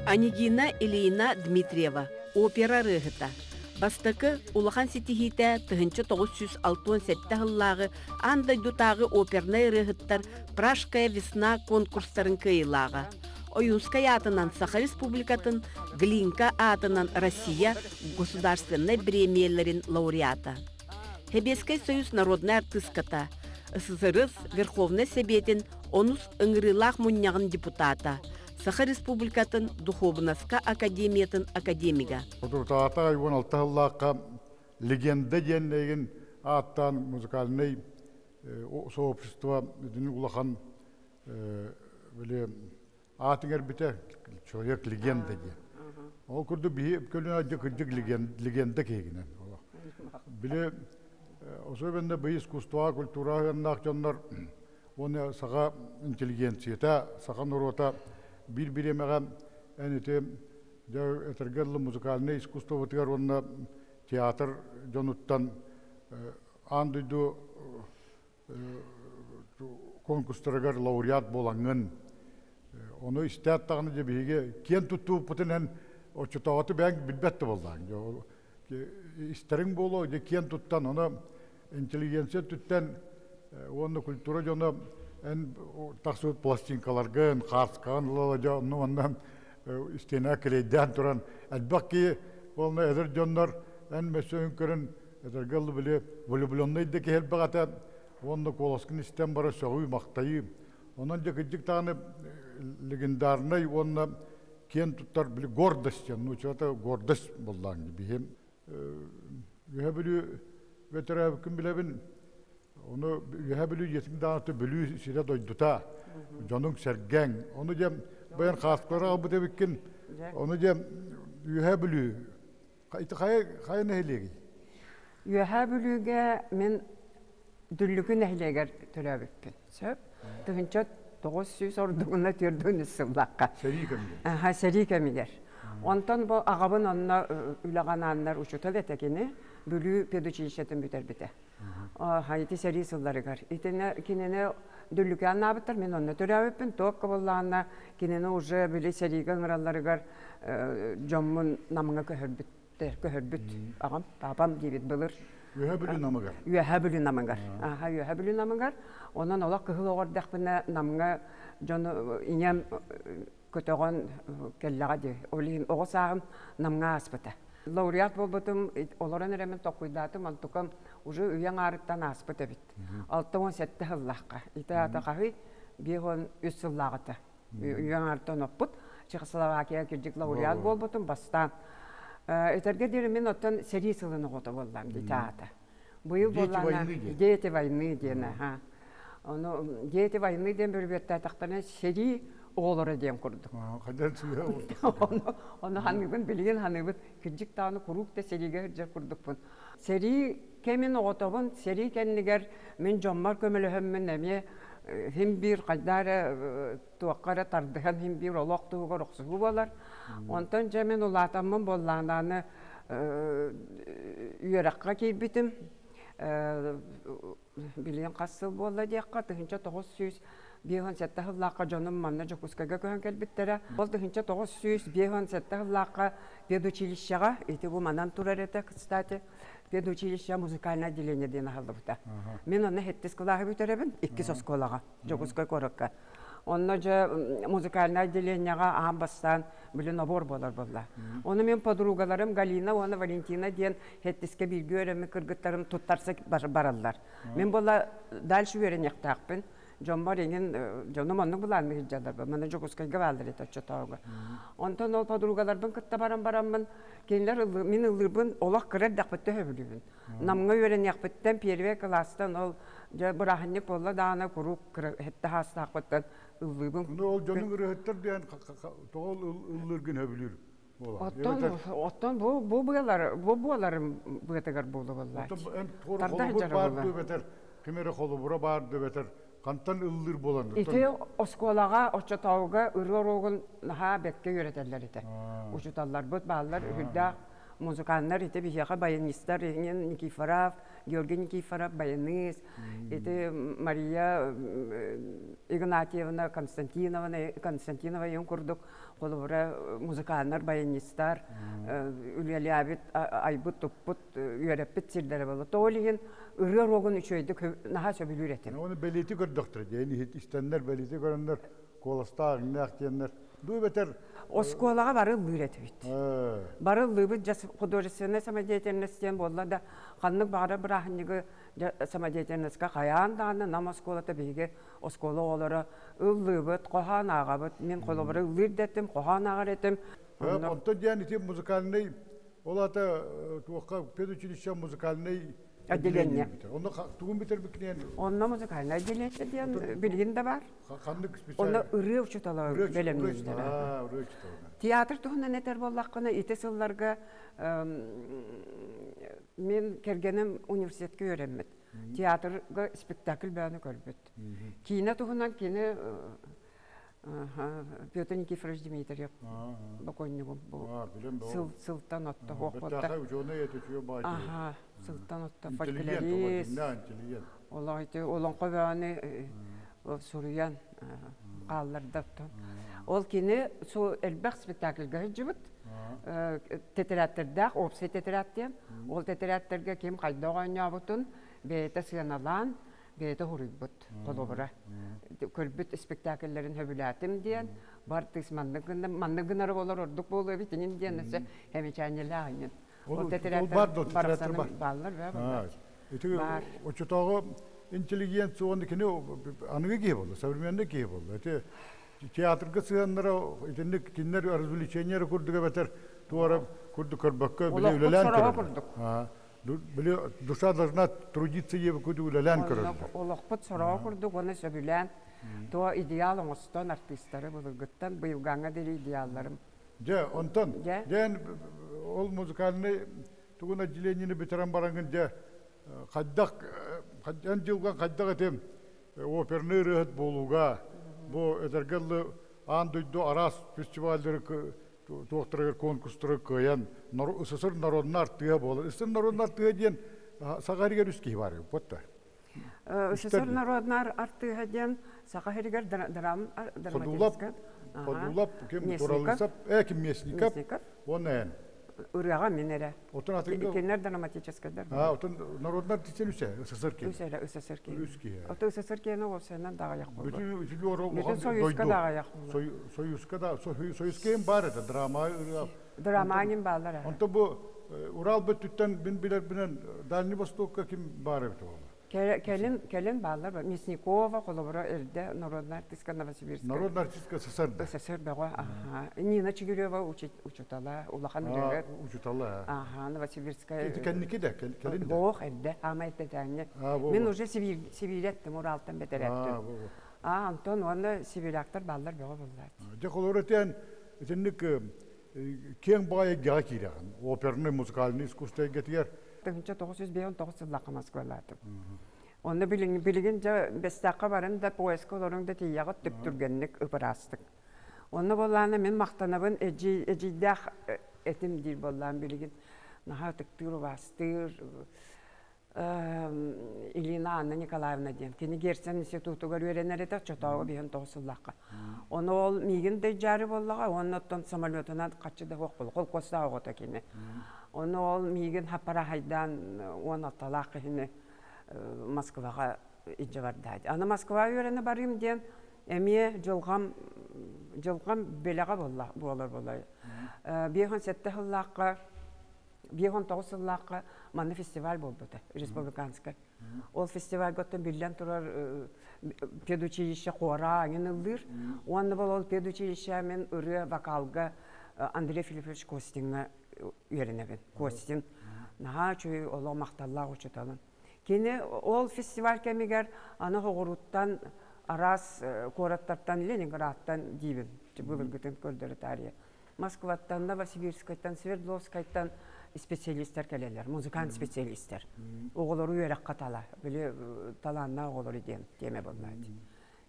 Анегина Ильина Дмитриева, опера ырыаһыта. Бастакы улахан ситиһиитэ 1967 сыллааҕы аан дойдутааҕы опернай ырыаһыттар «Пражская весна» конкурстарын кыайыылааҕа. Ойуунскай аатынан Саха Республикатын Глинка аатынан Россия государственнай бириэмийэлэрин лауреата. Сэбиэскэй Союз народнай артыыската, СССР Верховнай Сэбиэтин онус ыҥырыылаах мунньаҕын депутата, Саха Республикатын Духуобунаска академиятын академига. Соторутааҕыта 16 сыллаахха легенда диэн эйигин ааттаан музыкальнай сообщество итини улахан били аат иҥэрбитэ человек легенда диэн. Ол курдук биһи көлүнэ кырдьык легенда киһигинэн. Били особенно бы искусствоҕа, культураҕа ыаннаах дьоннор уонна саха интеллигенцията, саха норуота биир бириэмэҕэ эн ити дьэ этэргэ дылы музыкальнай искусствобытыгар уонна театр дьонуттан аан дойду конкурстарыгар лауреат буолаҥҥын ону истээт даҕаны дьэ биһиги киэн туттубуппутун эн оччотооҕуту бэйэҥ билбэт да буоллаҕыҥ истэриҥ буолуо дьэ киэн туттан ону интеллигенция өттүттэн уонна культура дьоно эн тахсыбыт пластинкаларгын хааскаҕын ыла дьэ онно манна истиэнэҕэ килэйдээн туран элбэх киһи уонна эдэр дьоннор эн мөссүөн көрөн этэргэ дылы били влюбленный да киһи элбэх этэ уонна куоласкын истэн бара сөҕүү махтайыы онон дьэ кырдьык даҕаны легендарнай уонна киэн туттар били гордость диэн нууччалата гордость буоллаҕыҥ биһи Үөһэ Бүлүү бөтөрөөбүккүн билэбин ону Үөһэ Бүлүү дьиэтин даҕаны Бүлүү сирэ дойдута дьонуҥ сэргэҥ ону дьэ бэйэн хааскалары аҕалбыт эбиккин ону дьэ Үөһэ Бүлүү ити хайа хайа нэһилиэгий Үөһээ Бүлүүгэ мин Дүллүкү нэһилиэгэр төрөөбүппүн. Сөп. 1900 ордугуна 4 сыллаахха. Сэрии кэмигэр. Аха, сэрии кэмигэр. Онтон бу аҕабын онно үлэҕэ анааннар учуутал этэ кини. Бүлүү педучилищетын бүтэрбитэ. Ити сэрии сылларыгар. Итинэ кинини Дүллүкү анаабыттар, мин онно төрөөбүппүн. Туох кыбыллаҕына кинини уже били сэриигэ ыҥыралларыгар дьоммун Намҥа көһөрбүт көһөрбүт аҕам, папам диэбит былыр. Үөһэ Бүлүү Намыгар. Үөһэ Бүлүү Намыгар. Аха, Үөһэ Бүлүү Намыгар. Онон олох кыһыл оҕо эрдэхпинэ Намҥа дьону ийэм көтөҕөн кэллэҕэ дии. Ол иһин оҕо сааһым Намҥа ааспыта. Лауреат буолбутум, олорон эрэммин толкуйдаатым, онтукам уже үйэ аҥаарыттан ааспыт эбит. 67 сыллаахха. Ити аата хаһый? 53 сыллааҕыта. Үйэ аҥаарыттан оппут. Чехословакия кирдьик лауреат буолбутум бастаан. Этэргэ диэри мин оттон сэрии сылын оҕото буоллам дии аата. Быйыл буоллаҕына дети войны диэн аха. Ону дети войны диэн бүрүбүөттээтэхтэринэ сэрии оҕолоро диэн курдук. Ону ханыыбын билигин ханыыбын кырдьык даҕаны куруук да сэриигэ сылдьар курдукпун. Сэрии кэмин оҕотобун сэрии кэннигэр мин дьоммор көмөлөһөммүн эмиэ син биир хайдах эрэ туохха эрэ тардыһан син биир олох туһугар охсуһуу буолар. Онтон дьэ мин улаатаммын буоллаҕына үөрэххэ киирбитим. Билигин хас сыл буолла диэххэ, 1957 сыллаахха дьонум манна Дьокуускайга көһөн кэлбиттэрэ. Ол 1957 сыллаахха педучилищеҕа, ити бу манан турар этэ, кстати, педучилище музыкальное отделение диэн аһыллыбыта. Мин онно сэттис кылааһы бүтэрэбин, иккис оскуолаҕа, Дьокуускай куоракка. Онно дьэ музыкальное отделениеҕа аан бастаан били набор буолар буолла. Ону мин подругаларым Галина уонна Валентина диэн сэттискэ бииргэ үөрэммит кыргыттарым туттарса бараллар. Мин буолла дальше үөрэниэхтээхпин. Дьоммор иҥин дьонум оннук былааннык сылдьаллар. Маны Дьокуускайга бааллар этэ оччотооҕуга. Онтон ол подругаларбын кытта баран бараммын кинилэр мин ыллыырбын олох кыра эрдэхпиттэн сөбүлүүбүн. Намҥа үөрэниэхпиттэн первый кылаастан ол дьэ бырааһынньык буолла даҕаны куруук кыра сэттэ саастаахпыттан ыллыыбын. Ну ол дьонуҥ ырыаһыттар диэн тоҕо ыллыыргын сөбүлүүр буолар. Оттон оттон бу бу быалар бу буоларым быатыгар буолу буоллааччы. Оттон эн холобур баар дөбөтөр ким эрэ холобура баар дөбөтөр хантан ыллыыр буолан Ити оскуолаҕа оччотооҕуга ырыа уруогун наһаа бэккэ үөрэтэллэр этэ. Учууталларбыт бааллар үһүрдээх музыканнар ити биһиэхэ баянистар Никифоров, Георгий Никифоров баянист, ити Мария Игнатьевна Константиновна Константинова ийин курдук холобура музыканнар, баянистар үлэлээбит, айбыт, туппут, үөрэппит сирдэрэ буолла. Тоҕо иһин ырыа уруогун үчүгэйдик наһаа сөбүлүүр этим. Оны бэлиэти көрдөхтөр диэн истэннэр бэлиэти көрөннөр куоластаах иҥнээх диэннэр дуу бэтэр Оскуолаҕа бары ыллыыр этибит. Бары ыллыыбыт дьэ художественная самодеятельность диэн буолла да ханнык баҕарар бырааһынньыгы самодеятельностька хайаан даҕаны Нам оскуолата биһиги оскуола оҕолоро ыллыыбыт, хоһоон ааҕабыт. Мин холобура ыллыыр да этим, хоһоон ааҕар этим. Онтон диэн ити музыкальный ол аата туохха педучилище музыкальный отделение. Онно тугун бүтэрбиккинэн? Онно музыкальное отделение диэн билигин да бар. Ханнык специальный? Онно ырыа учуутала бэлэмнииллэрэ. Ырыа учуутала. Театр туһунан этэр буоллаххына, ити сылларга мин кэргэним университетка үөрэммит. Театрга спектакль бөҕөнү көрбүт. Киинэ туһунан кини Петр Никифорович Дмитриев бокуонньугум бу сыл сылтан отто хуохпутта. Аха, сылтан отто фольклорист. Олох ити олоҥхо бөҕөнү суруйан хаалларда оттон. Ол кини су элбэх спектакльга сылдьыбыт. Тетрадтердаах, общий тетрадь диэн. Ол тетрадтерга ким хайдах оонньообутун бэйэтэ сыаналаан бэйэтэ суруйбут холобура көрбүт спектакльлэрин сөбүлээтим диэн бар тыс маннык гына маннык гынары болор ордук буолуо эбит инин диэн өссө эмичээнньэлээх инин ол тетрадтар барахсаны бааллар баа Ити оччотооҕу интеллигент уонна кини аныгы киһи буолла, современный киһи буолла. Ити театрга сыһыаннара итинник кинилэр развлечение курдук эбэтэр туора курдук көрбөккө били үлэлээн көрөллөр. Били душа должна трудиться диэбит үлэлээн көрөллөр. Олохпут сороҕо курдук уонна сөбүлээн то идеал оҥостон артыыстары былыргыттан быйылгаҥҥа диэри идеалларым. Дьэ, онтон дьэн ол музыкальный тугун отделениени бүтэрэн бараҥҥын дьэ хайдах эн дьылган хайдах этим оперный ырыаһыт буолууга бу этэргэ дылы аан дойду араас фестиваллары туохтарыгар конкурстары кыайан СССР народный артыыһа буолар. СССР народный артыыһа диэн Саха сиригэр үс киһи баар эбит СССР народный артыыһа диэн Саха сиригэр драм Ходулап, Ходулап, ким Туралысов, ким Местников, уонна эн. Ырыаҕа мин эрэ. Отон атыҥда Кинилэр драматическайдар. А, отон народнар титен үсэ, СССР киһи. Үс эрэ СССР киһи. Үс киһи. Ото СССР киһини уопсайынан даҕайах буолла. Бүтүн үтүлүү оро Бүтүн Союзка даҕайах буолла. Союзка да, Союзка им бар это, драма ырыа. Драма баалар. Онто бу Урал бөттүттэн мин билэрбинэн Дальний Востокка ким баар эбит буолла? Кэлин, кэлин бааллар. Мясникова, холобура, эрдэ народная артистка Новосибирская. Народная артистка СССР. СССР бөҕө. Аха. Нина Чигирева учутала, улахан ырыаһыт. Учутала. Аха, Новосибирская. Ити кэнники да, кэлин да. Ох, эрдэ, аама эрдэтээҥҥэ. Мин уже Сибииреттим, Уралтан бэтэрээттим. А, Антон уонна сибиряктар бааллар бөҕө буоллаат. Дьэ, холобура, этэн, итинник киэҥ баҕайы эйгэҕэ киирэҕин. Оперный, музыкальный искусство эйгэтигэр 1959 сыллаахха Москвалаатым. Онно билигин, билигин дьэ Бэстээххэ баран да поездка олоруҥ да тиийэҕит түп-түргэнник ып-ыраастык. Онно буоллаҕына мин махтанабын эдьиийдээх этим диир буоллаҕым билигин. Наһаа ытыктыыр, убаастыыр Илина Анна Николаевна диэн. Кини Герцен институтугар үөрэнэр этэ, оччотооҕу биһин тоҕус сыллаахха. Ону ол миигин да илдьээри буоллаҕа, уонна оттон самолетунан хаччы да суох буолла, холкуостаах оҕото кини. Ону ол миигин хаппарахайдаан 16-лаах киһини Москваҕа илдьэ бардаат. Аны Москва үөрэнэ барыым диэн эмиэ дьылҕам дьылҕам бэлэҕэ буолла буолар буолла. 57 сыллаахха 59 сыллаахха манна фестиваль буолбута республиканскай. Ол фестивальга оттон биллэн турар педучилище хора аңын ыллыыр. Уонна бол ол педучилище мен ырыа вокалга Андрей Филиппович Костиҥҥа үөрэнэбин. Костин наһаа үчүгэй олох махталлаах учууталым. Кини ол фестиваль кэмигэр аны Хоҕуруттан араас куораттартан Ленинградтан диибин былыргытын көрдөрө таарыйа Москваттан, Новосибирскайтан, Свердловскайтан специалистар кэлэллэр, музыкант специалистар. Оҕолору үөрэххэ тала, били талааннаах оҕолору диэн тиэмэ буоллаат.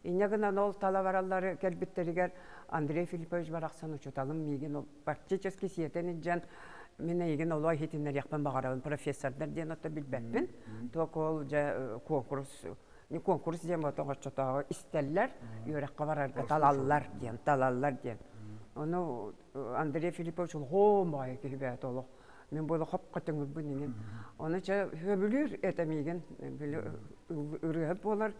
Инньэ гынан ол тала бараллары кэлбиттэригэр Андрей Филиппович барахсан учууталым миигин практически сиэтэн илдьэн Мин эйигин олоо иһитиннэриэхпин баҕарабын, профессордар диэн ото билбэппин. Туох ол дьэ конкурс, не конкурс диэн буолтон оччотооҕу истэллэр, үөрэххэ барарга талаллар диэн, талаллар диэн. Ону Андрей Филиппович улахан баҕайы киһи бэйэтэ олох. Мин буола хоп көтөҥүрбүн иҥин. Ону чэ сөбүлүүр этэ миигин били ырыаһыт буолар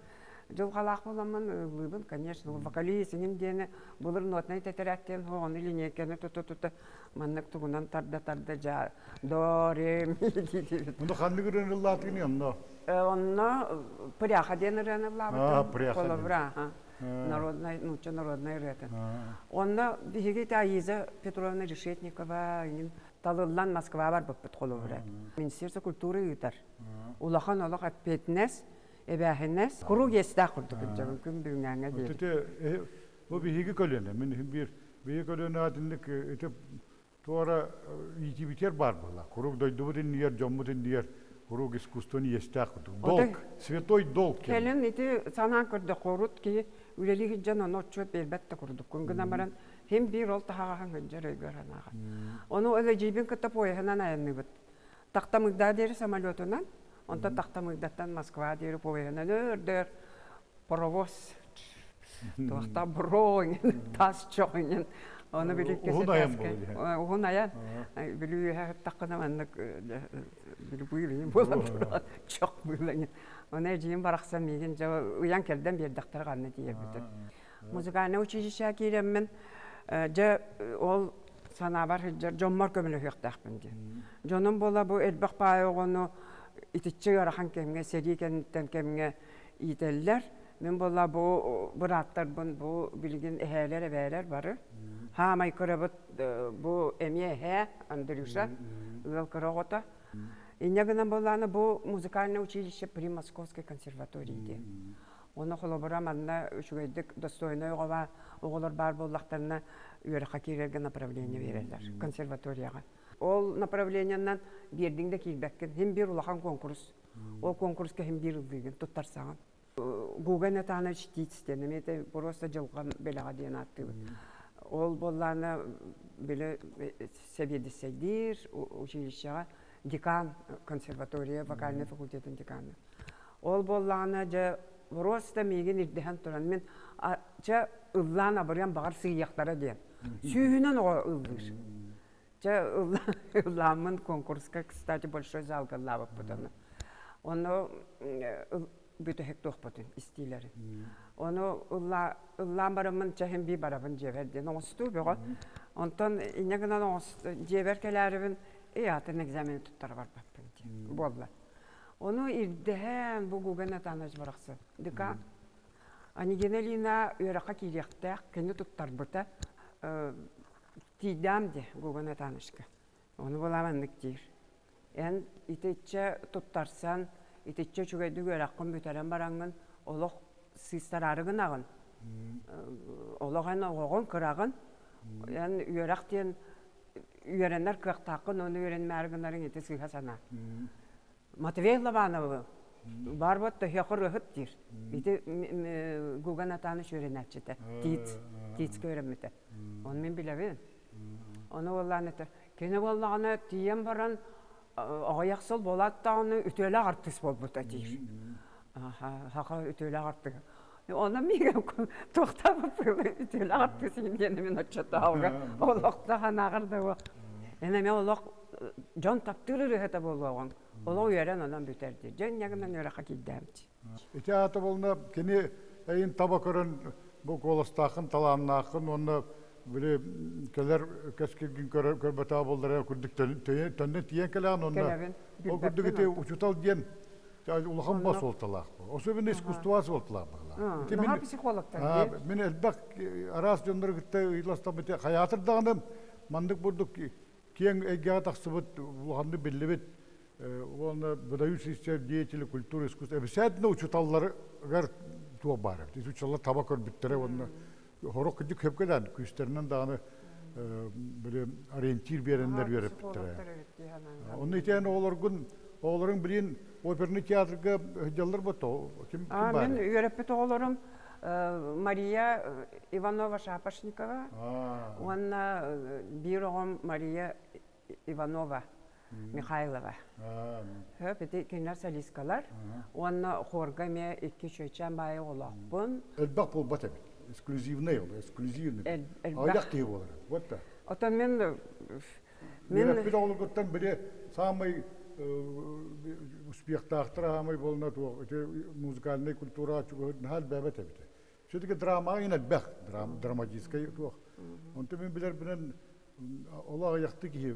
дьылҕалаах буоламмын ыллыыбын, конечно, вокалист иҥин диэни былыр нотнай тэтэрээттиэн оҕону линейканы тута-тута маннык тугунан тарда-тарда дьа до ре ми диибит. Муну ханнык ырыаны ыллаатыгын онно? Онно Пряха диэн ырыаны ыллаабытым. Холобура, народнай, нуучча народнай ырыатын. Онно биһиги Таиза Петровна Решетникова талыллан Москва барбыппыт холобура. Министерство культуры ыытар. Улахан олох эппиэтинэс, эбээһинэс, куруук иэстээх курдук илдьэбин күн бүгүҥҥэ диэри. Бу биһиги көлүөнэ, мин биир биһиги көлүөнэ атыннык ити туора иитибитигэр баар буолла. Куруук дойдубут иннигэр, дьоммут иннигэр куруук искусствоны иэстээх курдук. Долг, святой долг. Кэлин ити санаан көрдөххө, урут киһи үлэлии сылдьан ону отчуот биэрбэт да курдуккун гынан баран, хим биир ол таһаҕаһын сылдьар өйгөр санааҕа. Ону өлөдьийбин кытта поеһынан айанныыбыт. Тахтамыгдаа диэри самолетунан, онтон Тахтамыгдаттан Москва диэри поеһынан өрдөр паровоз туохта бро тас чох иҥин ону били уһун айан буолуо уһун айан били үөһэ сыттаххына маннык били быылыйын буолан турар чох быылыйын ону эдьиийим барахсан миигин дьэ ыйан кэрдэн биэрдэхтэрэ ханна тиийэрбитин музыкальнай училищеҕа киирэммин дьэ ол санаабар сылдьар дьоммор көмөлөһүөхтээхпин диэн дьонум буола бу элбэх баай оҕону итиччэ ыарахан кэмҥэ сэрии кэнниттэн кэмҥэ иитэллэр. Мин буолла бу бырааттарбын бу билигин эһээлэр, эбээлэр бары. Хаамай кырабыт бу эмиэ эһээ Андрюша ыал кыра оҕото. Инньэ гынан буоллаана бу музыкальное училище при Московской консерватории диэн. Оны холобура манна үчүгэйдик достойнай оҕо оҕолор баар буоллахтарына үөрэххэ киирэргэ направление биэрэллэр консерваторияҕа. Ол направлениеннан биэрдиҥ да киирбэккин. Хим биир улахан конкурс. Ол конкурска иһин биир ыллыыгын туттарсаҕын. Гуга Натанович Тиц диэн эмиэ просто дьылҕам бэлэҕэ диэн ааттыыбыт. Ол буоллаана били сэбиэдиссэйдиир училищеҕа декан консерватория вокальнай факультетын декана. Ол буоллаҕына дьэ просто миигин ирдэһэн туран мин чэ ыллаан абырыам баҕар сыыйыахтара диэн. Сүүһүнэн оҕо ыллыыр. Чэ, ыллааммын конкурска, кстати, большой залга ыллаабыппыт ону. Ону бүтэһик туохпутун истиилэрин. Ону ыллаан бараммын чэһин бии барабын дьиэбэр диэн оҥостуу бөҕө. Онтон инньэ гынан дьиэбэр кэлээрибин эй атын экзамен туттара барбаппын диэн буолла. Ону ирдэһэн бу Гуга Натанович барахсан декан Анигина Лина үөрэххэ киириэхтээх кини туттарбыта Тиийдэм дии, Гуган Атанышка. Ону буолаа маннык диир. Эн итиччэ туттарсан, итиччэ үчүгэйдик үөрэххин бүтэрэн бараҥҥын олох сыыстараары гынаҕын. Олох эн оҕоҕун кыраҕын. Эн үөрэх диэн үөрэнэр кыахтааххын, ону үөрэнмээри гынарыҥ ити сыыһа санаа. Матвей Лобановы бар вот төһө ырыаһыт диир. Ити Гуган Атаныч үөрэнээччитэ. Тиит, Тиитскэ үөрэммитэ. Ону мин билэбин. Ону буоллаан этэ. Кини буоллаҕына тиийэн баран аҕыйах сыл буолаат даҕаны үтүөлээх артыыс буолбута диир. Саха үтүөлээх артыыһа. Ону миигин туохтаабыт үтүөлээх артыыс диэн мин оччотооҕуга олохто санааҕар да Эн эмиэ олох дьон таптыыр ырыаһыта буолуоҕуҥ. Олох үөрэн онон бүтэр дии. Дьэ инньэ гынан үөрэххэ киирдээмчи. Ити аата буолна кини эйин таба көрөн бу куоластааххын, талааннааххын уонна били кэлэр кэскилгин көрбөтөө буоллар курдук төннө тиийэн кэлэҕин уонна ол курдук ити учуутал диэн улахан бас суолталаах. Особенно искусство суолталаах быһыылаах. Ити мин психологтар мин элбэх араас дьоннору кытта ыйыластабыт хайаатыр даҕаны маннык бурдук киэҥ эйгэҕэ тахсыбыт улаханнык биллибит уонна выдающиеся деятели культуры искусства обязательно учуталларыгар туох баар эбит учуталлар таба көрбүттэрэ уонна хорох кырдьык сөпкө даҕаны күүстэринэн даҕаны били ориентир биэрэннэр үөрэппиттэрэ онно итиэн оҕолоргун оҕолоруҥ билин оперный театрга сылдьаллар бото ким ким баар Мин үөрэппит оҕолорум Мария Иванова Шапошникова уонна биир оҕом Мария. Иванова Михайлова. Хөп ити кинилэр солисткалар. Уонна хорга эмиэ икки чүөчээн баайы оҕолоохпун. Элбэх буолбат эбит. Эксклюзивный ол, эксклюзивный. Аҕыйах киһи буолар. Вот да. Отон мен мен Үөрэппит оҕолоргуттан били саамай успехтаахтар аамай буолна туох ити музыкальнай культура чугаһыт наһаа элбээбэт эбит. Все-таки драмаҕа иин элбэх, драматическай туох. Онтон мин билэрбинэн ол аҕыйахтык киһи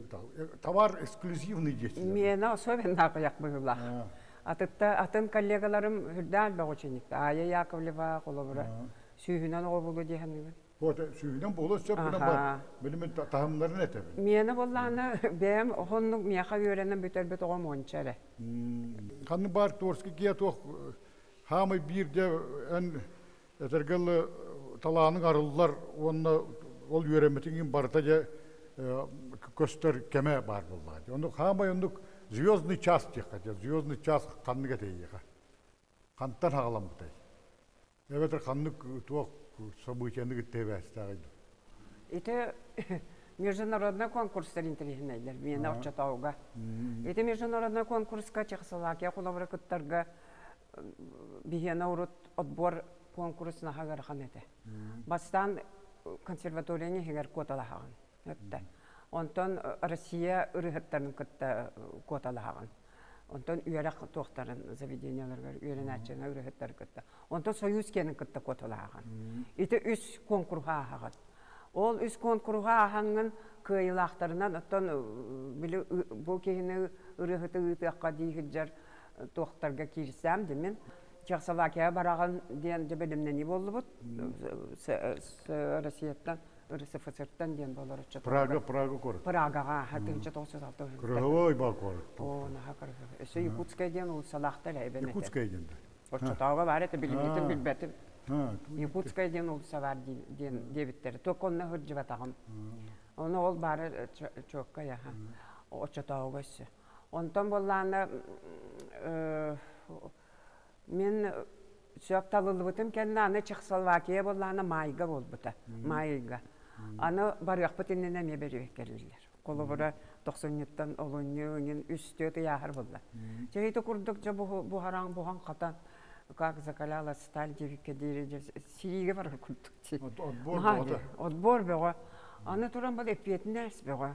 товар эксклюзивный диэччилэр. Миэнэ особенно аҕыйах быһыылаах. Атытта атын коллегаларым үрдээн элбэх ученикта. Ая Яковлева холобура сүүһүнэн оҕо буолуо дии саныыбын. Вот сүүһүнэн буолуо сөп гынан билимин таһымнарын этэбин. Миэнэ буоллаҕына бэйэм охоннук миэхэ үөрэнэн бүтэрбит оҕом уонча эрэ. Ханнык баар творческий киһи туох хаамай биирдэ эн этэргэ дылы талааныҥ арыллар уонна ол үөрэммитиҥ барыта дьэ көстөр кэмэ баар буоллаҕа дии. Оннук хаамай оннук звездный час диэххэ дии. Звездный час ханнык этэйиэхэ? Хантан хаҕаламмытай? Эбэтэр ханнык туох событиены кытта сибээстээҕий дуу? Ити международный конкурстар интэриэһинэйлэр миэнэ оччотооҕуга. Ити международный конкурска Чехословакия холобура кыттарга биһиэнэ урут отбор куонкурус наһаа ыарахан этэ. Бастаан консерваторияны иһигэр куоталаһаҕын. Өттө. Онтон Россия ырыһыттарын кытта куоталаһаҕын. Онтон үөрэх туохтарын заведенияларыгар үөрэнээччини ырыһыттары кытта. Онтон Союз киэнин кытта куоталаһаҕын. Ити үс куонкуруһу ааһаҕын. Ол үс куонкуруһу ааһаҥҥын кыайыылаахтарынан оттон били бу киһини ырыаһыты ыытыахха дии сылдьар туохтарга киирсэм димин Чехословакияҕа бараҕын диэн дьэ бэлэмнэнии буоллубут Россияттан РСФСРтан диэн буолар оччотугар Прага Прага куорат Прагаҕа 1906 Кырыһовой баа куорат Оо наһаа кырыһовой өссө Якутская диэн уулуссалаахтар эбэн этэ Якутская диэн да оччотооҕу баар этэ билиҥҥитин билбэтим Якутская диэн уулусса баар диэн диэбиттэрэ только онно сылдьыбатаҕым ону ол баара чуоккай аха оччотооҕуга өссө Онтон буоллаҕына мин сөп талыллыбытым кэннэ аны Чехословакия буоллаҕына маайга буолбута, маай ыйга. Аны барыахпыт иннинэ эмиэ бэрэбиэркэлииллэр. Холобура, тохсунньуттан олунньу иҥин үс-түөрт ыйааһар буолла. Чэ ити курдук дьэ буһаран буһан-хатан как закаляла сталь диэбиккэ диэри сириигэ барар курдук дии. Отбор бөҕөтө. Отбор бөҕө. Аны туран бұл эппиэтинэс бөҕө.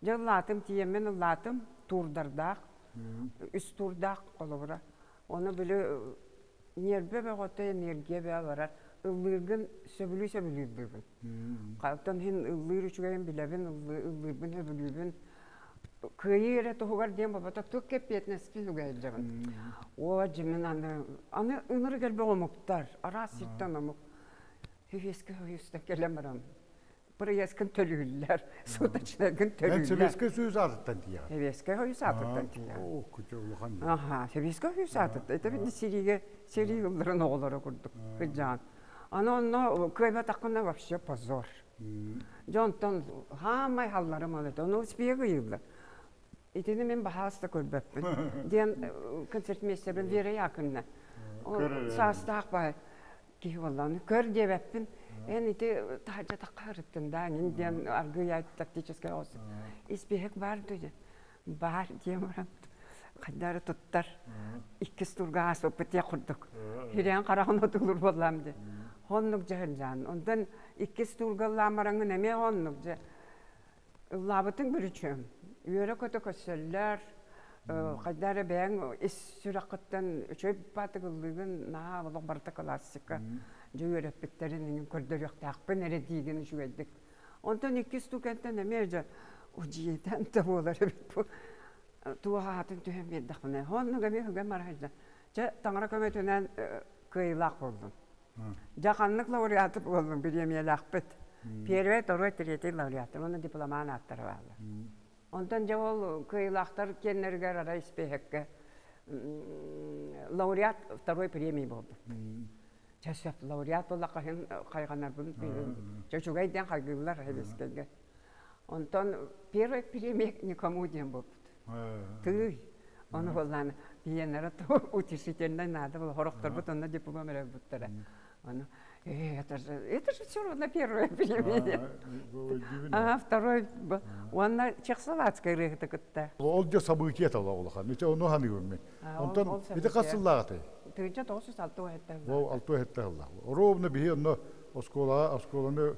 Дьэ ыллаатым, тиийэммин ыллаатым, туурдардаах, үс туурдаах холобура. Ону били ньиэрбэ бөҕөтө, энергия бөҕө барар. Ыллыыргын сөбүлүү-сөбүлүү ыллыыбын. Оттон иһин ыллыыр үчүгэйин билэбин, ыллыырбын сөбүлүүбүн. Кыайыы эрэ туһугар диэн буолбатах, туох эппиэтинэспин үгэйдьэбин. Оо, дьэ мин аны, аны ынырык элбэх омуктар, араас сиртэн омук. Хүйүөскэ хүйүстэн кэлэн баран проездкын төлүүллэр, суточнайгын төлүүллэр. Эн Сэбиэскэй Союз аатыттан тиийэҕин? Сэбиэскэй Союз аатыттан тиийэҕин. Оо, күчө улахан. Аха, Сэбиэскэй Союз аатыттан. Это видно сириигэ сэрии ылларын оҕолоро курдук кыдьаан. Аны онно кыайбатаххына вообще позор. Дьэ онтон хаамай халларым ол этэ. Ону успех ыйыллар. Итини мин баһаас да көрбөппүн. Диэн концертмейстербин Вера Яковлевна. Ол саастаах баай киһи буоллаҕына көр диэбэппин эн ити таһырдьа таххаарыттын да эҥин диэн аргыый тактическай оҕус испииһэк баар дуо диэн баар диэн баран хайдах эрэ туттар иккис турга ааспыппыт диэх курдук хирээн хараҕын отуулур буоллаам дии оннук дьаһылдьаан онтон иккис туурга ыллаан бараҥҥын эмиэ оннук дьэ Ыллаабытыҥ бүрүчүөм. Үөрэ-көтө көрсөллөр. Хайда эрэ бэйэҥ ис сүрэххиттэн үчүгэй баатык ыллыыгын, наһаа олох барыта классика. Дьэ үөрэппиттэрин иҥин көрдөрүөхтээхпин эрэ диигин үчүгэйдик. Онтон иккис тукентэн эмиэ дьэ удьиэтэн да буолар эбит бу. Туох аатын түһэн биэрдэхпинэ. Оннук эмиэ үгэн барахайда. Чэ, таҥара көмөтүнэн кыайыылаах буоллум. Дьэ ханнык лауреаты буоллуҥ бириэмийэлээхпит. Первый, второй, третий лауреаты уонна дипломан ааттара бааллар. Онтон дьэ ол кыайыылаахтар киэннэригэр арай испиэһэккэ лауреат второй премии буолбут. Чэ сөп лауреат буоллахха иһин хайҕанарбын чэ үчүгэй диэн хайгыыллар эбискэйгэ. Онтон первый премия никому диэн буолбут. Тыый, ону буоллаан биһиэннэрэ утешительнай наада буолла. Сорохторбут онно диплом эрэ ылбыттара. Ону Это же все равно первое пельмени. Ага, второй. Уонна чехословацкай ырыаһыты кытта. Ол дьэ событие тала улахан. Ити ону ханыыбын мен. Онтон ити хас сыллааҕытай? 1967 Ол 67 сыллаах. Ровно биһи онно оскуолаҕа оскуоланы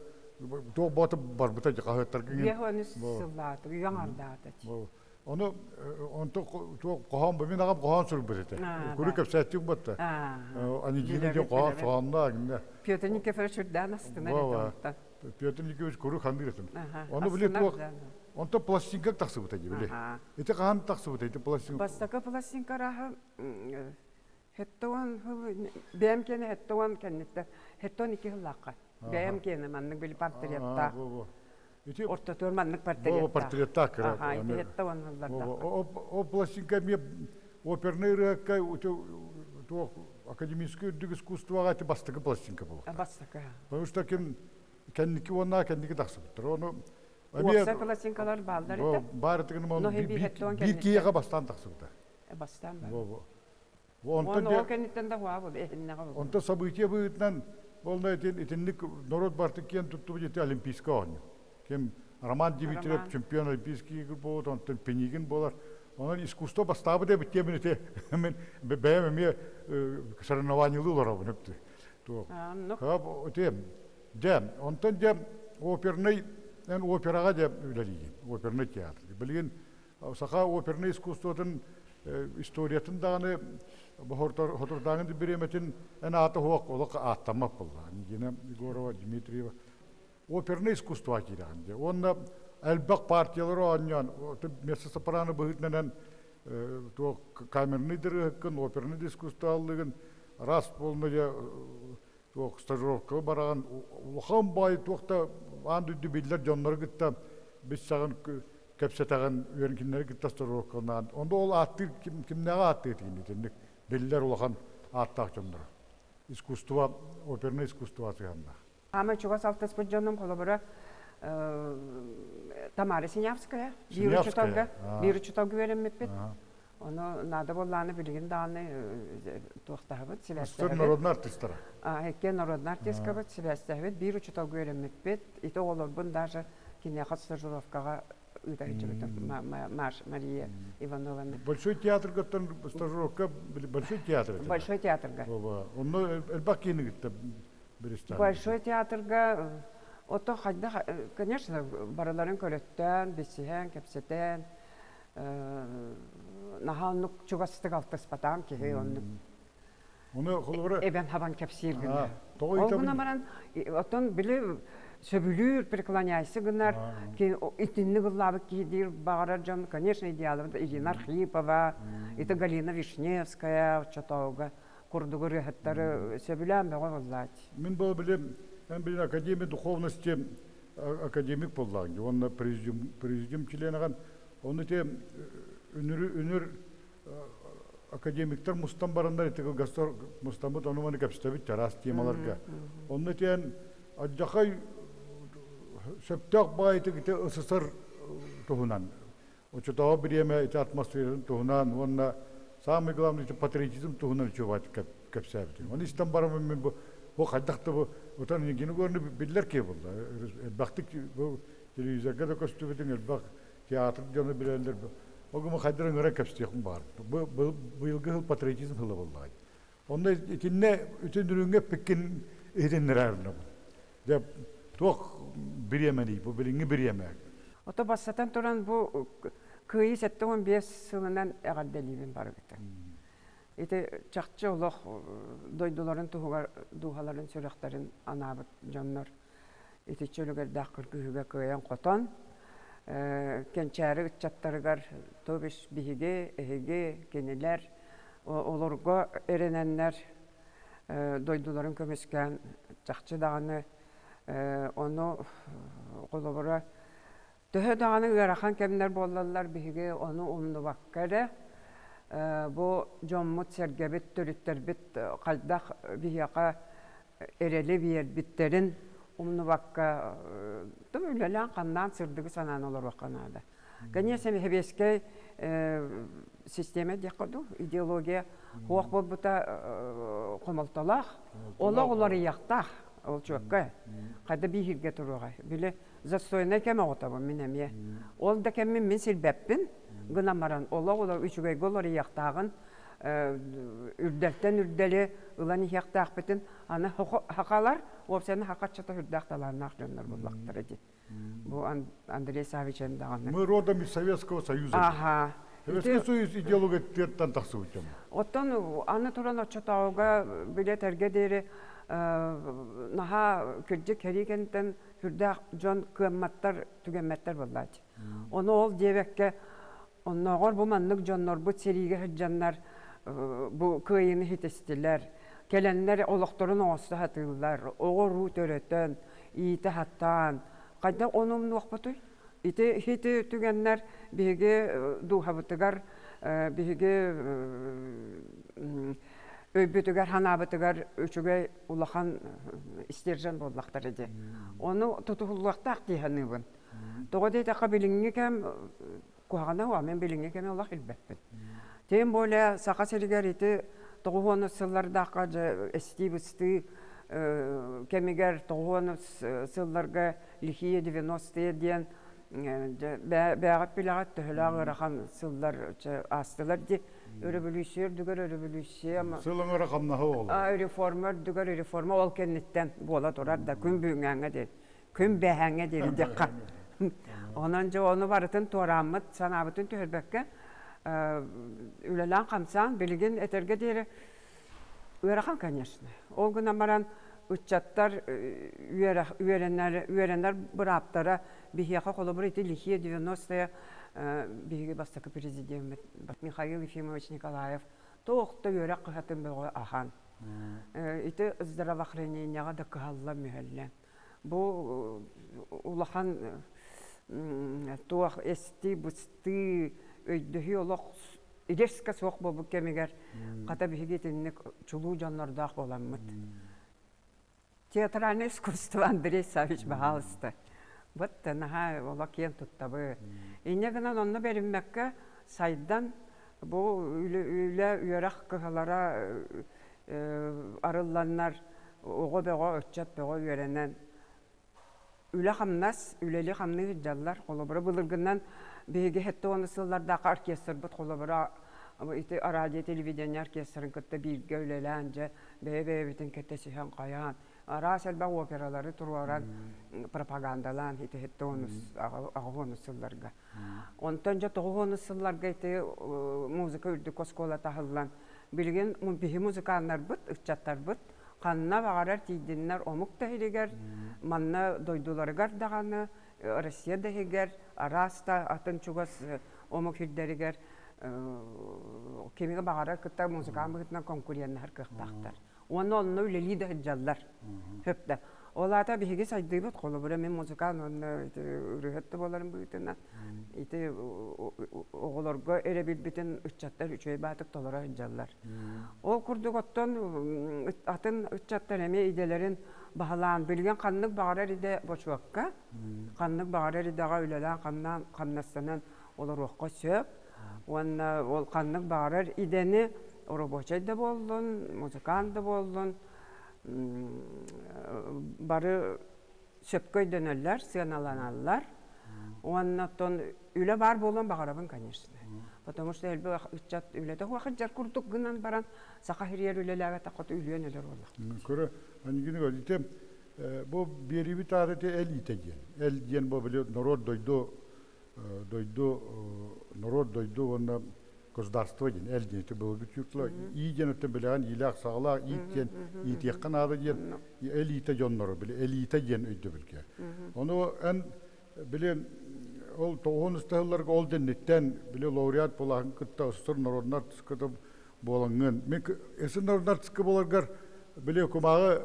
туох бооту барбыта хаһыаттарга 53 сыллааты, үйэҥ ардаата. Ону онто туох хоһоон бу мин аҕам хоһоон суруйбут этэ. Куру кэпсээттик батта. Анигина диэн хоһоон соһоонно гинне. Петр Никифорович үрдээн астына этэ. Петр Никифорович куру хандыр этим. Ону били туох Онто пластинка тахсыбыта дии били. Ити хаһан тахсыбыта ити пластинка? Бастакы пластинка раһа хеттуон бэйэм киэнэ хеттуон кэнниттэн хеттуон икки сыллаахха. Бэйэм киэнэ маннык били портреттаах. Ити ортотугар маннык портреттаах. Портреттаах кыра. Аха, ити хеттуон сыллардаах. О пластинка эмиэ оперный ырыакка туох академический үрдүк искусствоҕа ити бастакы пластинка буолуохтаах. Бастакы. Потому что ким кэнники уонна кэнники тахсыбыттар. Ону Уопсай пластинкалар бааллар этэ. Баар этигин биир киһиэхэ бастаан тахсыбыта. Бастаан бар. Онтон ол кэнниттэн да хуа бу эһиннэҕэ. Онтон событие быһыытынан болна итинник народ барты киэн туттубут ити олимпийскай оонньуу. Ким Роман Дмитриев чемпион олимпийский игр буолбут, онтон Пенигин буолар. Онон искусство бастаабыт эбит диэмин ити мен бэйэм эмиэ соревнованиелыы олоробун өптү. Туох. Ити дьэ, онтон дьэ оперный эн операҕа дьэ үлэлиигин, оперный театр. Билигин саха опернай искусствотын историятын даҕаны хотордааҥы бириэмэтин эн аата суох олох ааттаммат буолла. Нигина Егорова, Дмитриева опернай искусство киирэҕин дьэ. Уонна элбэх партиялары оонньоон, меццо-сопрано быһыытынан туох камерный дырыһыккын, оперный искусство аллыгын, раз полный дьэ туох стажировкаҕа бараҕын, улахан баай туох да аан дойду биллэр дьоннору кытта билсэҕин, кэпсэтэҕин, үөрэнкиннэри кытта стажировкалаан. Онно ол ааттыыр кимнээҕи ааттыыр этигин итинник биллэр улахан ааттаах дьоннору. Искусство, оперное искусство сыһыаннаах. Ама чугас алтыспыт дьонум холобура Тамара Синявская биир учуталга биир учуталга үөрэммиппит. Ону наада буоллааны билигин даҕаны туохтаһабыт, сибээстэһэбит. Народный артистара. Икки народный артисткабыт, сибээстэһэбит. Биир учуталга үөрэммиппит. Ити оҕолорбун даже киниэхэ стажировкаҕа ыыта сылдьыбытым Мария Ивановна. Большой театргаттан стажировка Большой театр. Большой театрга. Онно элбэх киини кытта Большой театрга ото хайдах, конечно, барыларын көрөттөөн, билсиһэн, кэпсэтэн, наһаа оннук чугастык алтыспатаам киһи оннук Оны холобура эбэн хабан кэпсиир гына. Ол гына баран оттон били сөбүлүүр преклоняйся гынар итинник ыллаабыт киһи диир баҕарар дьон, конечно, идеалыбыт Ирина Архипова, ити Галина Вишневская оччотооҕуга курдук ырыаһыттары сөбүлээн бөҕө буоллаат. Мин бу билим, эн билин Академия духовности академик буоллаҕыҥ уонна президиум, президиум членаҕын Ону те үнүр үнүр академиктар мустан бараннар ити кылгастар мустаммыт ону маны кэпсэтэбит чараас темаларга. Онно тиэн адьахай сөптөөх баайытык ити СССР туһунан оччотооҕу бириэмэ ити атмосфератын туһунан уонна самый главный ити патриотизм туһунан үчүгэй кэпсээбитим. Оны истэн бараммын мин бу бу хайдах да бу отон гини көрнү биллэр киһи буолла. Элбэхтик бу телевизорга да көстүбүтүҥ элбэх театр дьоно билэллэр. Ол гына хайдах ыҥыран кэпсиэхпин баар. Бу быйылгы сыл патриотизм сыла буоллаҕа. Онно итиннэ үтүн үрүҥҥэ эппиккин иһитиннэрээринэбин. Дьэ туох бириэмэний бу билиҥҥи бириэмэ. Ото бастатан туран бу Кыайыы 75 сылынан эҕэрдэлиибин барыгытын. Ити чахчы олох дойдуларын туһугар дууһаларын сүрэхтэрин анаабыт дьоннор итиччэ үлүгэрдээх кыргыһыыга кыайан-хотон, кэнчээри ыччаттарыгар, то бишь биһиги, эһиги, кинилэр олорго эрэнэннэр дойдуларын көмүскээн чахчы даҕаны ону холобура төһө даҕаны ыарахан кэмнэр буоллаллар биһиги ону умнубакка эрэ бу дьоммут-сэргэбит, төрүттэрбит хайдах биһиэхэ эрэли биэрбиттэрин умнубакка тым үлэлээн-хамнаан сырдыгы санаан олоруохха наада. Конечно, сэбиэскэй систиэмэ диэххэ дуу, идеология суох буолбута хомолтолоох. Олох уларыйыахтаах. Ол чуокка. Хайда биһирге туруоҕай. Били застойнай кэм оҕотобун мин эмиэ. Ол да кэммин мин сирбэппин гынан баран олох олор үчүгэйгэ олоруйахтааҕын үрдэлтэн үрдэли ылан иһиэхтээхпитин аны хахалар уопсайынан хахаччата үрдээх талааннаах дьоннор буллахтара дии. Бу Андрей Савичен даҕаны. Мы родом из Советского Союза. Ага. Советский Союз идеология тыаттан тахсыбыт дьон. Оттон аны туран оччотооҕуга билет эргэ диэри наһаа кырдьык кэрии кэнтэн сүрдээх дьон кыамматтар, түгэммэттэр буоллааччы. Ону ол диэбэккэ оннооҕор бу маннык дьоннорбут сэриигэ сылдьаннар бу кыайыыны ситистилэр. Кэлэннэр олохторун оҥосто сатыыллар, оҕо-уруу төрөтөн, иитэ сатаан. Хайдах ону умнуохпутуй? Ити ити түгэннэр биһиги дууһабытыгар, биһиги өйбүтүгэр, санаабытыгар үчүгэй улахан стержень буоллахтар ити. Ону тутуһуллуохтаах дии саныыбын. Тоҕо диэтэххэ билиҥҥи кэм куһаҕана уа мин билиҥҥи кэми олох билбэппин. Тем более Саха сиригэр ити тоҕуһуонус сыллардаахха дьэ эстии-быстыы кэмигэр тоҕуһуонус сылларга лихие 90-е диэн бээҕит билэҕит төһөлөөх ыарахан сыллар аастылар дии. Өрөбөлүүссүйэ үрдүгэр өрөбөлүүссүйэ Сыл өҥөрө хамнаһы ол. Реформа үрдүгэр реформа ол кэнниттэн буола турар да күн бүгүҥҥэ диэн күн бэһэҥҥэ диэри диэххэ. Онон дьэ ону барытын туорааммыт, санаабытын түһэрбэккэ үлэлээн-хамсаан билигин этэргэ диэри ыарахан, конечно. Ол гынан баран ыччаттар үөрэнэр, үөрэнэр бырааптара биһиэхэ холобур ити лихие 90-е биһиги бастакы президеммит Михаил Ефимович Николаев туох да үөрэх кыһатын бөҕө ахан. Ити здравоохранениеҕа да кыһалла мүһэллэн. Бу улахан туох эстии-быстыы, өйдөһүү олох резко суох буолбут кэмигэр хата биһиги итинник чулуу дьоннордоох буоламмыт. Театральное искусство Андрей Савич баһаалыста. Вот наһаа олох киэн туттабы. Инньэ гынан онно бэриммэккэ сайдан бу үлэ үөрэх кыһалара арылланнар оҕо бөҕө, ыччат бөҕө үөрэнэн үлэ-хамнас, үлэли-хамныы сылдьаллар. Холобура, былыргынан биһиги сэттэ уон сыллардаахха оркестрбыт холобура ити радио телевидение оркестрын кытта бииргэ үлэлээн дьэ бэйэ-бэйэбитин кэтэсиһэн хайаан араас элбэх опералары туруоран пропагандалаан ити сэттэ уонус аҕыс уонус сылларга. Онтон дьэ тоҕус уонус сылларга ити музыка үрдүк оскуолата аһыллан билигин биһи музыканнарбыт, ыччаттарбыт ханна баҕарар тиийдиннэр омук да иһигэр, манна дойдуларыгар даҕаны, Россия да иһигэр, араас да атын чугас омук сирдэригэр кимигэ баҕарар кытта музыкант быһыытынан конкуреннаһар кыахтаахтар. Уонна онно үлэлии да сылдьаллар. Сөп да. Ол аата биһиги сайдыыбыт холобура мин музыкант уонна ити ырыаһыт да буоларым быһыытынан ити оҕолорго эрэ билбитин ыччаттар үчүгэй баатык толоро сылдьаллар. Ол курдук оттон атын ыччаттар эмиэ идэлэрин баһылаан билигин ханнык баҕарар идэ бочуокка, ханнык баҕарар идэҕэ үлэлээн хамнаан хамнастанан олоруохха сөп. Уонна ол ханнык баҕарар идэни рабочай да буоллун, музыкант да буоллун бары сөпкө өйдөнөллөр, сыаналаналлар. Уонна оттон үлэ баар буолуон баҕарабын, конечно. Потому что элбэх ыччат үлэтэ хуахыджар курдук гынан баран саха хириэр үлэлээбэтэх хоту үлүөн өлөр буоллах. Көрө, анигини ите бу биэрибит ааты эл ите диэн. Эл диэн бу били народ дойду дойду норуот дойду уонна государство диэн эл диэн былыргы тюрктар ии диэн өттөн билэҕин иилээх саҕалаах иит диэн иитиэххэ наада диэн элита дьонноро били элита диэн өйдөбүлгэ ону эн били ол тоҕуһун ыстаһылларга ол дэнниттэн били лауреат буолаһын кытта СССР народнар артыската буолаҥҥын мен СССР народнар артыска буоларгар били кумааҕы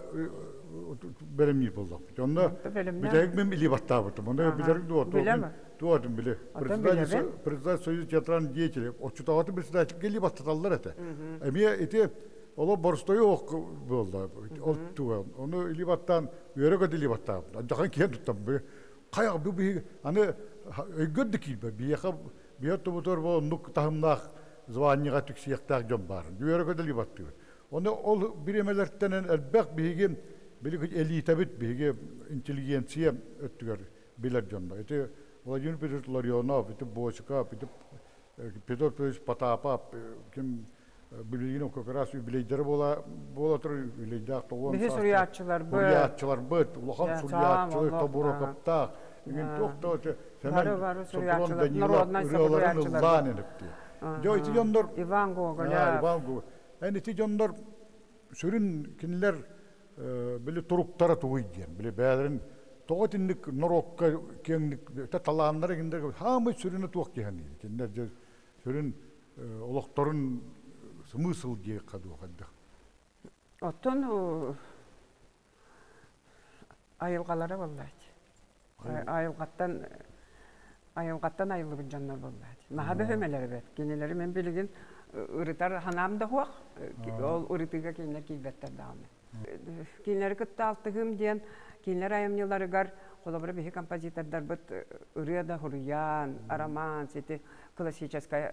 бэлэмниир буоллахпыт. Онно бүтэһик мин илии баттаабытым. Онно билэрим дуо? Туотум били. Председатель Союз театральных деятелей. Оччотооҕу председательгэ илии баттаталлар этэ. Эмиэ ити оло боростойу ох буолла. Ол туга. Ону илии баттаан үөрэ көтө илии баттаабыт. Дьахан киэн туттам. Хайа бу биһиги аны өйгөр да киирбэ. Биһиэхэ биһиэ тубутур бу оннук таһымнаах званиеға түксиэхтээх дьон баар. Үөрэ көтө илии баттыыбыт. Оны ол бириэмэлэртэн элбэх биһиги били элитабит биһиги интеллигенция өттүгэр билэр дьоннор. Ити Владимир Петрович Ларионов, ити Бочков, ити Петр Петрович Потапов, ким билигин как раз юбилейдері буола буола турар юбилейдаах тоҕуон Биһи суруйааччыларбыт. Суруйааччыларбыт, улахан суруйааччылар Тобурокоптаах, игин туох да Сэмэн бары суруйааччылар, народнай ырыаларын ыллаан энепти. Дьо ити дьоннор Иван Гоголев. Иван Гоголев. Эн ити дьоннор сүрүн кинилэр били туруктара тугуй диэн, били бэйэлэрин тоҕо итинник норуокка киэҥник талааннара кинилэр хаамай сүрүнэ туох диэхэ кинилэр дьэ сүрүн олохторун смысл диэххэ дуу хайдах. Оттон айылҕалара буоллаат. Айылҕаттан айылҕаттан айыллыбыт дьоннор буоллаат. Наһаа бөһөмөлөр эбит. Кинилэри мен билигин ырытар ханаам да суох. Ол ырытыыга кинилэр киирбэттэр даҕаны. Кинилэри кытта алтыһыым диэн кинилэр айымньыларыгар холобура биһи композитордарбыт ырыа да хоруйаан, романс ити классическай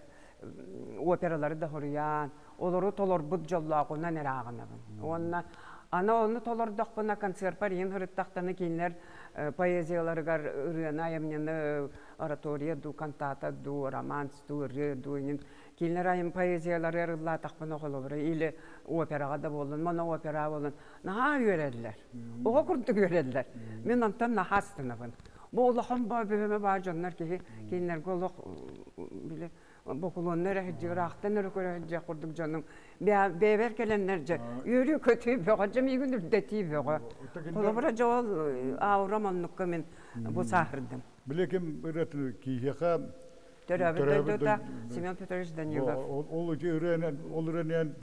опералары да хоруйаан, олору толорбут дьоллоохунан эрэ ааҕынабын. Уонна аны ону толордохпуна концерпар иһин ырыттахтаны кинилэр поэзияларыгар ырыаны, айымньыны оратория дуу, кантата дуу, романс дуу, ырыа дуу инин кинилэр айым поэзиялары ырыллаатахпына холобура или операҕа да буоллун, моноопера буоллун наһаа үөрэллэр. Оҕо курдук үөрэллэр. Мин онтон наһаа астынабын. Бу улахан бөһөмө баар дьоннор киһи кинилэргэ олох били бокулуонна эрэ сылдьыыраахтан эрэ көрө сылдьыах курдук дьонуҥ бэйэбэр кэлэннэр дьэ үөрүү-көтүү бөҕө дьэ миигин үрдэтии бөҕө. Холобура дьэ ол аурам оннукка мин бу сааһырдым. Били ким ырыатын киһиэхэ Төрөөбүт дойдута Семен Петрович Данилов. Ол ити ырыанан ол ырыанан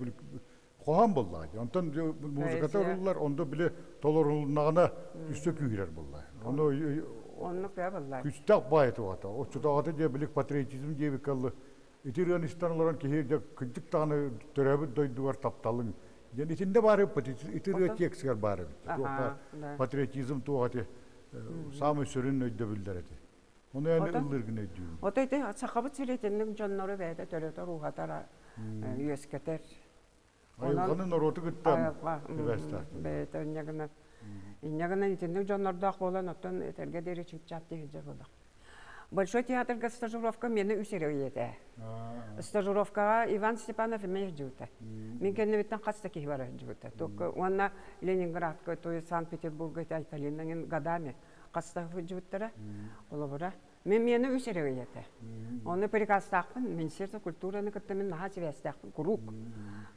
хоһоон буолла. Онтон музыката ырыллар, ондо били толорулуннаҕына өссө күүһүрэр буолла. Ону Оннук бээ буолла. Күстээх баай тугата. Оччотооҕута дьэ билик патриотизм диэбиккэ ыллы. Ити ырыаны истэн олорон киһи дьэ кырдьык даҕаны төрөөбүт дойдугар тапталыҥ диэн итиннэ баар ити ырыа текстигэр баар эбит. Туох баар патриотизм туох ити саамай сүрүн өйдөбүллэр эти. Ону эн ыллыыргын өйдүүбүн. Ото ити Сахабыт сиритинник дьоннору бэйэтэ төрөтөр, ууһатар, үөскэтэр. Айылҕаны норуоту кытта сибээстээх. Бэйэтэ инньэ гынан инньэ гынан итинник дьоннордоох буолан оттон этэргэ диэри чыпчаап тиһилдьэр буоллах. Большой театрга стажировка мені үс эрэ ый этэ. Стажировкаҕа Иван Степанов эмиэ сылдьыбыта. Мин кэннибиттэн хас да киһи бара сылдьыбыта. Только уонна Ленинградка, то есть Санкт-Петербурга Айталиннаҥын годами хас да сылдьыбыттара. Холобура, мен миэнэ үс эрэ ый этэ. Оны приказтаахпын, Министерство культураны кытта мин наһаа сибээстээхпин куруук.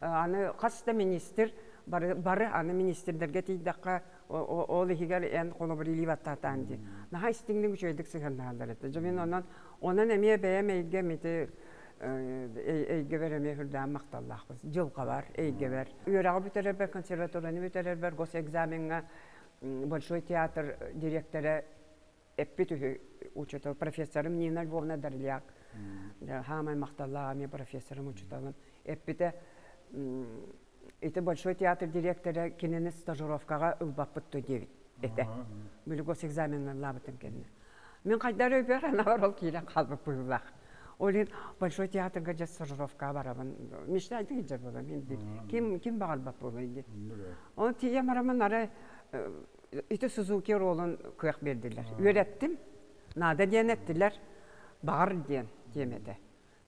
Аны хас да министр бары, бары аны министрдэргэ тиийдэххэ ол иһигэр эн холобур илии баттаатаан дии. Наһаа истиҥник үчүгэйдик сыһыаннаһаллар этэ. Дьэ мин онон онон эмиэ бэйэм эйгэм ити эйгэбэр эмиэ үрдээн махталлаахпын. Дьылҕабар, эйгэбэр. Үөрэҕи бүтэрэрбэр, консерваторияны бүтэрэрбэр госэкзамеҥҥа Большой театр дириэктэрэ эппит үһү учуутал профессорым Нина Львовна Дарляк хаамай махталлаах эмиэ профессорым учууталым эппитэ ити Большой театр дириэктэрэ кинини стажировкаҕа ылбаппыт дуо диэбит этэ били госэкзаменнарлаабытым кэннэ мин хайдах эрэ өйбөр анаабар ол киирэн хаалбыт быһыылаах ол иһин Большой театрга дьэ стажировкаҕа барабын мечтайдык илдьэр буолам ким ким баҕарбат буолуой дии Оны тиийэн бараммын арай ити Сузуки ролун кыах биэрдилэр. Үөрэттим. Наада диэн эттилэр. Баҕар диэн тиэмэтэ.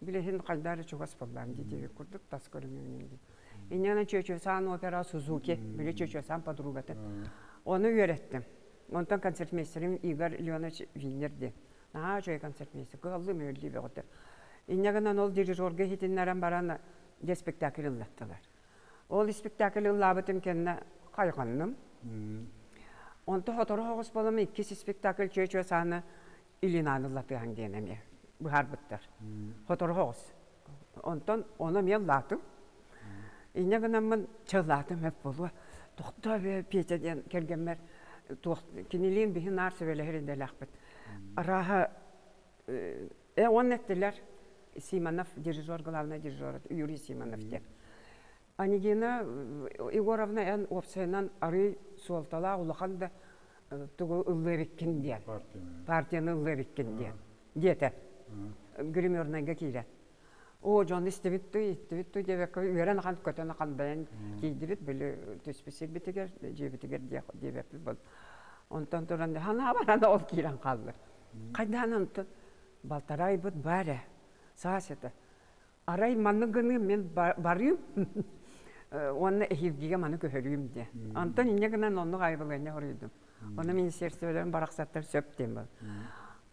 Билиһин хайда эрэ чугас буоллаам дии курдук тас көрүҥүнэн дии. Инньэ Чөчөсан опера Сузуки, били Чөчөсан подругата. Ону үөрэттим. Онтон концертмейстерим Игорь Леонович Винер диэн. Наһаа үчүгэй концертмейстер. Кыһаллыы мөөллүү бөҕөтө. Инньэ гынан ол дирижерга иһитиннэрэн баран дьэ спектакль ыллаттылар. Ол испиктээкили ыллаабытым кэннэ хайҕанным. Онто сотору соҕус буолан иккис спектакль чүө-чүө сааны Ильинааны ыллатыаһаҥ диэн эмиэ быһаарбыттар. Сотору соҕус. Онтон ону эмиэ ыллаатым. Инньэ гынаммын чыллаатым эп буолуо. Тохтоо Петя диэн кэргэммэр туох кинилиин биһи наар сүбэлэһэр идэлээхпит. Арааһа уонна эттилэр Симонов дирижер, главный дирижер Юрий Симонов диэн. Анегина Егоровна эн уопсайынан арый суолталаах улахан да тугу ыллыа эбиккин диэн. Партияны ыллыа эбиккин диэн диэтэ. Гримернайга киирэн. Оо, дьон истибит туй, иттибит туй диэбэккэ үөрэн ахан көтөн ахан бэйэн тиийдибит, били түспүт сирбитигэр, дьиэбитигэр диэбэппит бол. Онтон туран ханаабар аны ол киирэн хаалла. Хайдаан онтон балтараа ыйбыт баар ээ, саас этэ. Арай маннык гыныым мин барыым уонна эһиилгигэ маны көһөрүүм диye. Онтон инньэ гынан оннук айбылыанньа хоруйдум. Ону министерстволарын барахсаттар сөп диэн был.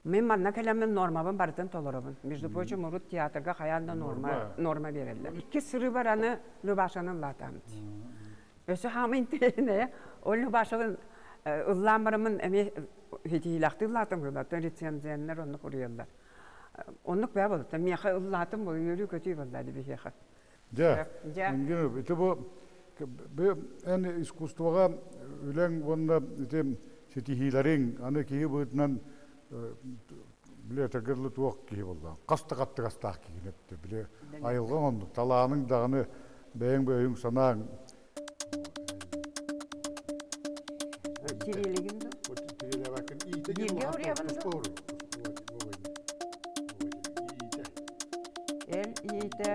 Мин манна кэлэммин нормабын барытын толоробун. Между прочим, урут театрга хайаан да норма, норма береллер. Икки сыры бар аны Любашаны ыллаатаам. Өссө хаама интэриэһинэйэ, ол Любашабын ыллаан бараммын эмиэ хитиилэхтик ыллаатым ыллаатым рецензеннэр оннук суруйаллар. Оннук бээ болуттан миэхэ ыллаатым бу үөрүү-көтүү болла биһиэхэ. Дьэ, Ингин, ити бу эн искусствоҕа үлэҥ уонна ити ситиһиилэриҥ аны киһи быһыытынан били этэргэ дылы туох киһи буолла хас да хаттыгастаах киһини эттэ били айылҕаҥ оннук талааныҥ даҕаны бэйэҥ бэйэҥ санааҥ Тириэлигин да? Бииргэ уруйабын да? Эл иитэ.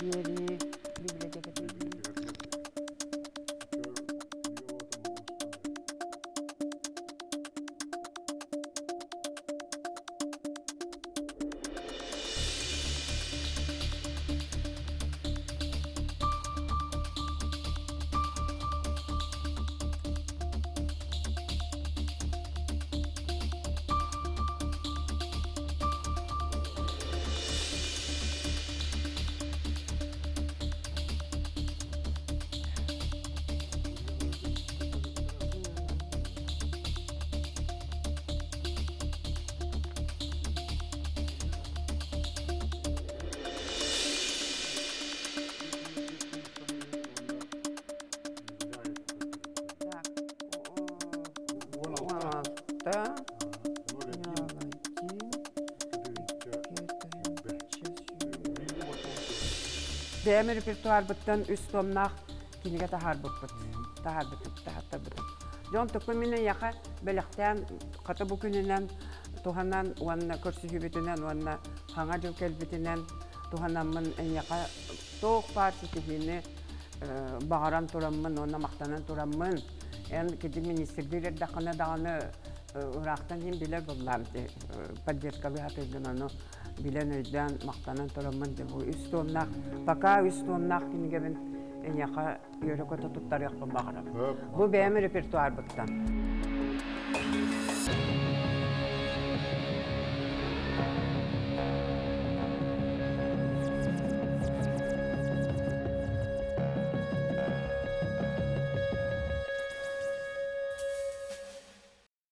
Биэрии библиотекатын. Так, 16, Бэйэм репертуарбыттан үс томнаах кинигэ таһаарбыппыт. Таһаарбытым, таһааттарбытым. Дьон туппун мин эйиэхэ бэлэхтээн хата бу күнүнэн туһанан уонна көрсүһүүбүтүнэн уонна хаҥа дьыл кэлбитинэн туһанаммын эйиэхэ туох баар ситиһиини баҕаран тураммын уонна махтанан тураммын эн кырдьык министрдиир эрдэххинэ даҕаны ыраахтан иһин билэр буоллаам поддержкалыы сатыыргын ону билэн өйдөөн махтанан тураммын бу үс туомнаах пока үс туомнаах кинигэбин эйиэхэ үөрэ-көтө туттарыахпын баҕарабын. Бу бэйэм репертуарбыттан.